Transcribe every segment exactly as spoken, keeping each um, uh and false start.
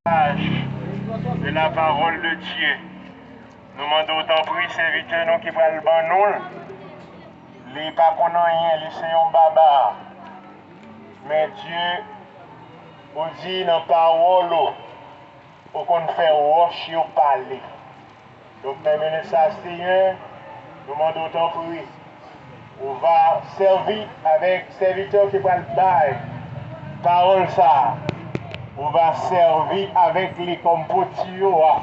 Mesaj de la parole de Dieu. Nou mande w tanpri, sèvitè nou ki pral ban nou l. Li pa konn anyen, li se yon baba. Men Dye, ou di nan pawòl ou, ou konn fè wòch yo pale. Donk, nan minit sa, Senyè, nou mande w tanpri, ou va sèvi avèk sèvitè ki pral bay pawòl sa a. Ou va sèvi avèk li kòm potiyo a.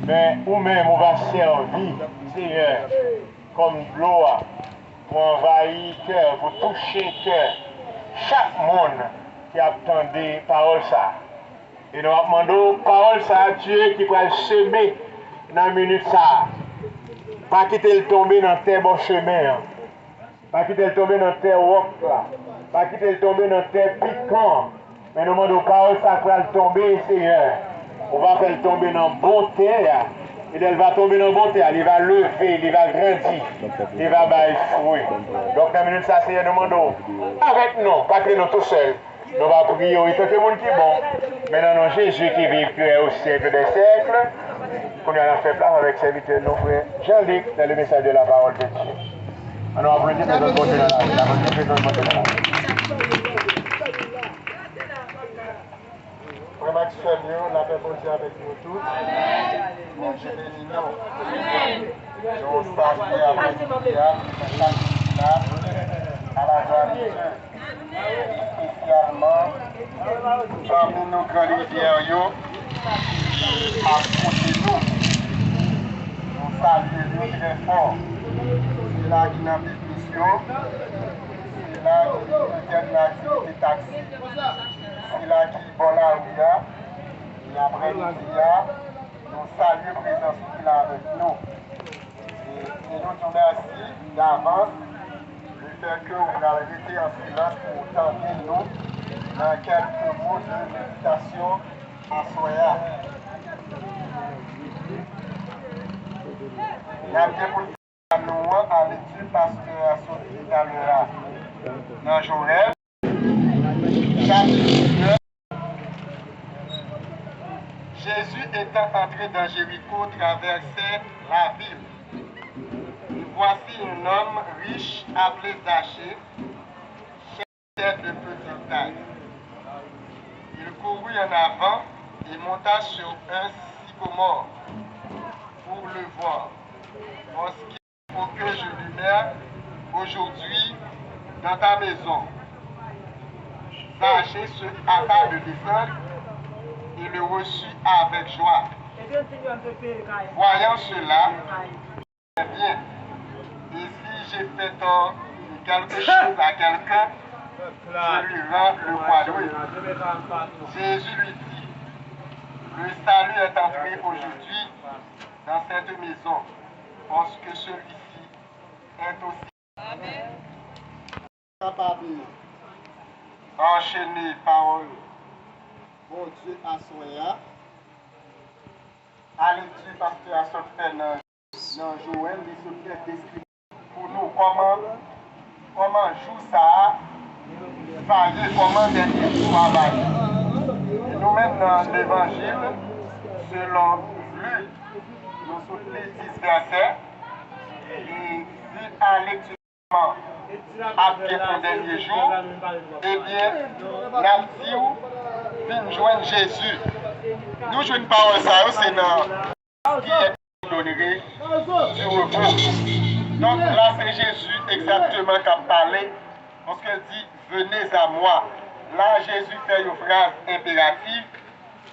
Men ou menm, ou va sèvi, Senyè, kòm dlo a, pou anvayi kè, pou touche kè chak moun ki ap tande pawòl sa a. E nou ap mande w, pawòl sa a, Dye, ki pral seme nan minit sa a, pa kite l tonbe nan tè bò chemen an. Pa kite l tonbe nan tè wòk la. Pa kite l tonbe nan tè pikan an. Men nou mande w, pawòl sa a pral tonbe, Senyè. Ou va fè l tonbe nan bon tè a. E lè l va tonbe nan bon tè a, li va leve, li va grandi, li va bay fwi. Donk, nan minit sa a, Senyè, nou mande w, avèk nou, pa kite nou tousèl. Nou va priye w etanke moun ki bon. Men nan non Jezi ki viv, ki règne au siècle des siècles, kounye a n ap fè plas avèk sèvitè nou, frè Jean-Luc, dans le message de la parole de Dieu. Ann nou aplodi prezans Bondye nan lavi n, aplodi prezans Bondye nan lavi n. Frè m ak sè m yo, lapè Bondye avèk nou tout. Bondye beni nou. Nou salye aprèmidi a, chak moun ki la, a la glwa de Dye. Espesyalman, fanmi nou Gran Rivyè yo ap koute nou. Nou salye yo trè fò. Sila ki nan biznis yo, sila ki petèt nan aktivite taksi, sila ki bò lari a, e aprèmidi a, nou salye prezans ou ki la avèk nou. E, e nou di w mèsi davans, lefètke ou pral rete an silans pou w tande nou nan kèlke mo de meditasyon aswè a. N ap gen pou n fè nou an a lekti pastè a sot li talè a nan Joèl, chapit diznèf. Jésus étant entré dans Jéricho, traversait la ville. Et voici un homme riche appelé Zachée, chef de petite taille. Il courut en avant et monta sur un sycomore pour le voir, parce qu'il faut que je demeure aujourd'hui dans ta maison. Zachée se hâta de descendre et le reçut avec joie. Voyant cela, très bien. Et si j'ai fait tort de quelque chose à quelqu'un, je lui rends le quadruple. Jésus lui dit, le salut est entré aujourd'hui dans cette maison, parce que celui-ci est aussi. Kapab anchene pawòl Bondye aswè a. A lekti pastè a sot fè nan, nan Joèl, li sot fè deskripsyon pou nou kòman, kòman jou sa a va ye, kòman dènye jou a va ye. E nou menm nan Levanjil selon Lik, nou sot li dis vèsè, e si a lekti ap gen pou dènye jou, ebyen, n ap di w, vin jwenn Jezi. Nou jwenn pawòl sa yo, se nan ki est donnerez du repos. Donk, la, se Jezi egzakteman k ap pale, paske l di, venez à moi. La, Jezi fè yon fraz enperatif.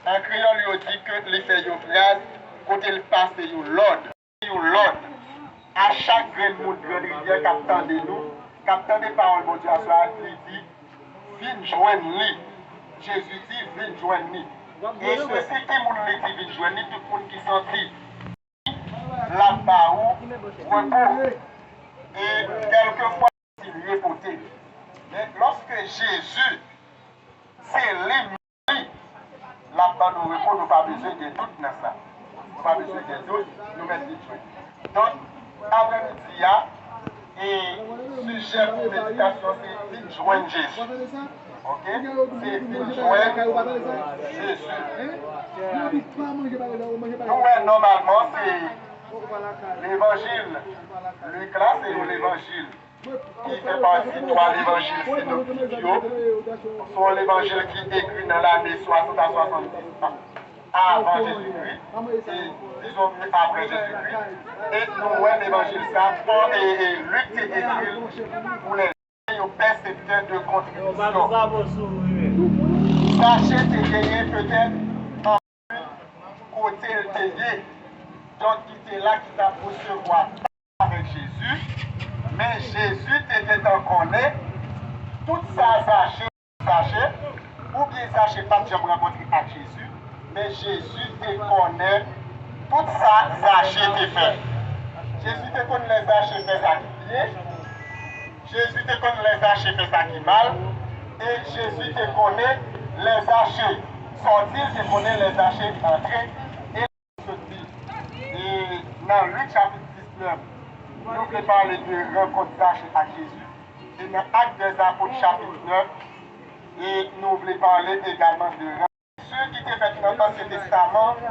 An kreyòl, yo di ke li fè yon fraz kote l pase yon lòd. Yon lòd a chak grenn moun Grann Rivyè k ap tande nou, k ap tande pawòl Bondye aswè a, li di, vin jwenn li. Jezi di, vin jwenn li. E se, se ki moun li di vin jwenn li? Tout moun ki santi l ap ba ou repo. E kèlkefwa, si l repote. Men lòske Jezi se li menm li, l ap ban nou repo, nou pa bezwen gen dout nan sa. Nou pa bezwen gen dout, nou mèt vin jwenn. Donk, aprèmidi a, e sijè pou meditasyon se vin jwenn Jezi. Ok? Se vin jwenn Jezi. Nou wè nòmalman se levanjil Lik la, se yon levanjil ki fè pati twa levanjil sinoptik yo. Se yon levanjil ki ekri nan lane swasant a swasanndis avan Jezikri, e dizon mil apre Jezikri. E nou wè levanjil sa, Pòl e, e Lik te ekri l pou lè yo pèseptè de kontribisyon. Zache te genyen petèt anpil kote l te ye. Donk, ki te la, ki t ap resevwa avèk Jezi. Men Jezi te gentan konnen tout sa Zache, Zache, oubyen Zache pa t janm rankontre ak Jezi, men Jezi te konnen tout sa Zache te fè. Jezi te konn lè Zache fè sa ki byen, Jezi te konn lè Zache fè sa ki mal, e Jezi te konnen lè Zache sòti, l te konnen lè Zache antre. E sòti. E nan Lik chapit diznèf, nou vle pale de rankont Zache ak Jezi. E nan Actes des Apôtres chapit nèf, e nou vle pale egalman de rankont ki te fèt nan Ansyen Testaman,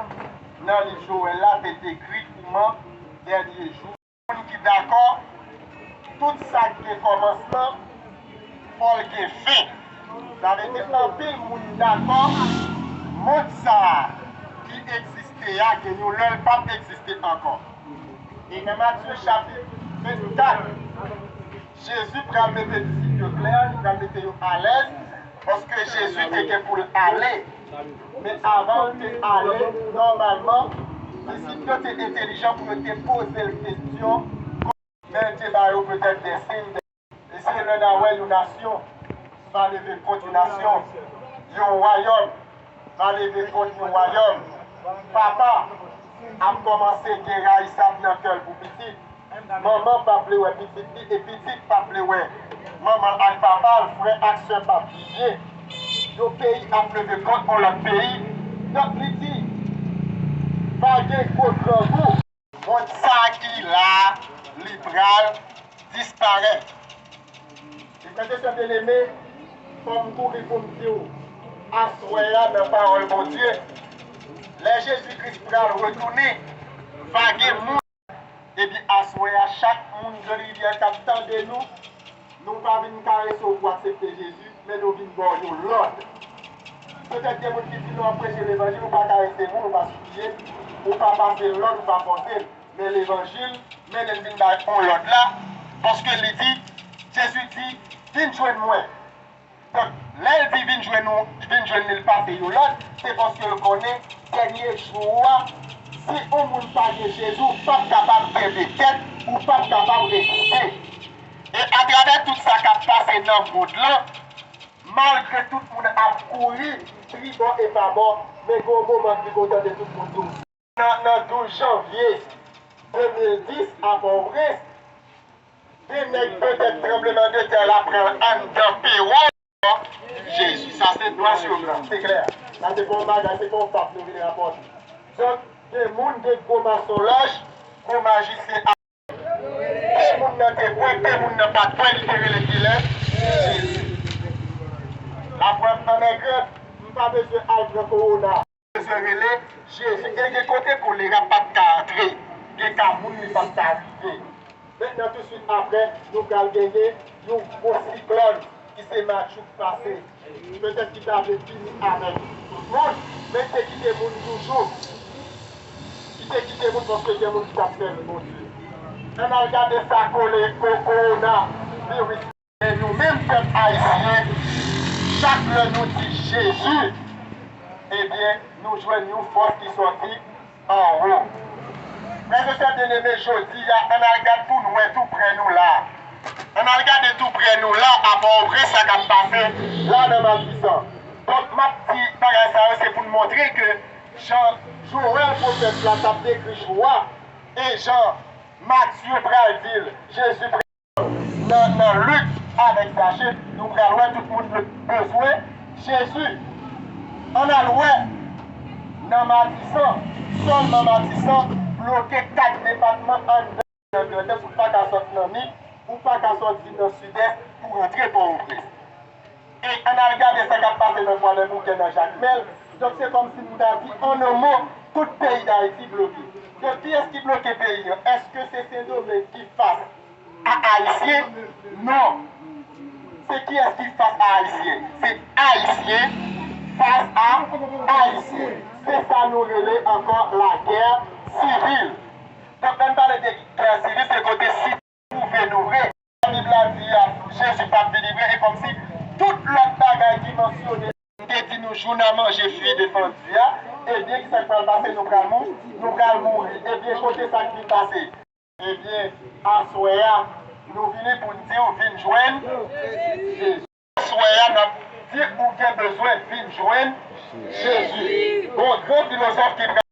nan liv Jowèl la, te dekri kouman dènye jou moun ki dakò, tout sa k gen kòmansman, fò l gen fen. Sa vle di, anpil moun dakò, mond sa a ki egziste a, gen yon lè l p ap egziste ankò. E nan Matye chapit vennkat, Jezi pral mete disip yo klè, li pral mete yo alèz, paske Jezi te gen pou l ale. Men avan l te ale, nòmalman, disip yo te entèlijan pou yo te poze l kesyon, men l te ba yo petèt de siy. E se lè n a wè yon nasyon va leve kont yon nasyon, yon wayòm va leve kont yon wayòm. Papa ap kòmanse gen rayisab nan kè l pou pitit. Manman p ap vle wè pitit li, e pitit p ap vle wè manman l ak papa l, frè ak sè p ap vle. Yon peyi ap leve kont yon lòt peyi. Donk, li di, va gen gwo grangou. Mond sa a ki la a, li pral disparèt. E frè e sè byeneme, fò m kouri pou m di w, aswè a nan pawòl Bondye, lè Jezi Kris pral retounen, va gen moun, epi aswè a, chak moun Gran Rivyè k ap tande nou, nou pa vin karese w pou aksepte Jezi, men nou vin ba w yon lòd. Petèt gen moun ki di lè w ap preche levanjil, ou pa karese moun, ou pa sipliye, ou pa pase lòd, ou pa fòse l. Men levanjil, men l vin bay yon lòd la, paske li di, Jezi di, vin jwenn mwen. Donk, lè l di vin jwenn ou, vin jwenn li, l pase yon lòd, se paske l konnen dènye jou a, si yon moun pa gen Jezi, ou p ap kapab kenbe tèt, ou p ap kapab reziste. E atravè tout sa k ap pase nan mond lan, malgre tout moun ap kouri tribò e pabò, men gen yon moman ki gon tande tout moun di w, nan, nan douz janvye de mil dis a Pòtoprens, de nèg petèt tranblemanntè la pran anndan pewo Jezi. Sa se nwa sou blan. Se klè. Sa se pa yon bagay, se pa yon fab nou vin rapòte. Donk, gen moun, gen gwo masonlòj, gwo majisyen. Pe moun nan te kwè, pe moun nan pa t kwè, li te rele kilè? Jezi. Laprèv an nègrèt, m pa bezwen al pran kowona. Bezwen rele Jezi. E gen kote kolera pa t ka antre, gen ka moun li pa t ka rive. Mentnan, tousuit apre, nou pral genyen yon gwo siklòn ki se Matye k pase. Petèt ki ta vle fini avèk tout moun, men te kite moun toujou. Ki te kite moun paske gen moun ki t ap sèvi Bondye. Ann al gade sa kole ko-, kowona viris. E nou menm pèp ayisyen, chak lè nou di Jezi, ebyen, nou jwenn yon fòs ki sòti anwo. Frè e sè byeneme, jodi a, ann al gad pou n wè tou prè nou la. Ann al gade tou prè nou la, a Pòtoprens, sa k ap pase la nan Matisan. Donk, m ap di bagay sa yo, se pou n montre ke jan Jowèl pwofèt la t ap dekri jou a, e jan Matye pral di l, Jezi pral nan, nan Lik avèk Zache, nou pral wè tout moun be-, bezwen Jezi. Ann al wè nan Matisan, sèlman Matisan bloke kat depatman anndan Grandans, ou pa ka sot nan Nip, ou pa ka soti nan Sidès pou rantre Pòtoprens. E ann al gade sa k ap pase nan Kwadèboukè, nan Jakmèl. Donk, se kòmsi nou ta di, an yon mo, tout peyi Dayiti bloke. Donk, kiyès ki bloke peyi an? Èske se Sendomeng ki fas a Ayisyen? Non. Se kiyès ki fas a Ayisyen? Se Ayisyen fas a Ayisyen. Se sa nou rele ankò lagè sivil. Donk, lè n pale de gè sivil, se kote si twouve nou vre. Bib la di a, Jezi p ap vini vre, e kòmsi tout lòt bagay ki mansyone. M te di nou, jou n a manje fwi defann di a, ebyen, kisa k pral pase? Nou pral mou-, nou pral mouri. Ebyen, kote sa k vin pase? Ebyen, aswè a, nou vini pou n di w vin jwenn Jezi. Aswè a, n ap di ou gen bezwen vin jwenn Jezi. Gon gran filozòf ki pral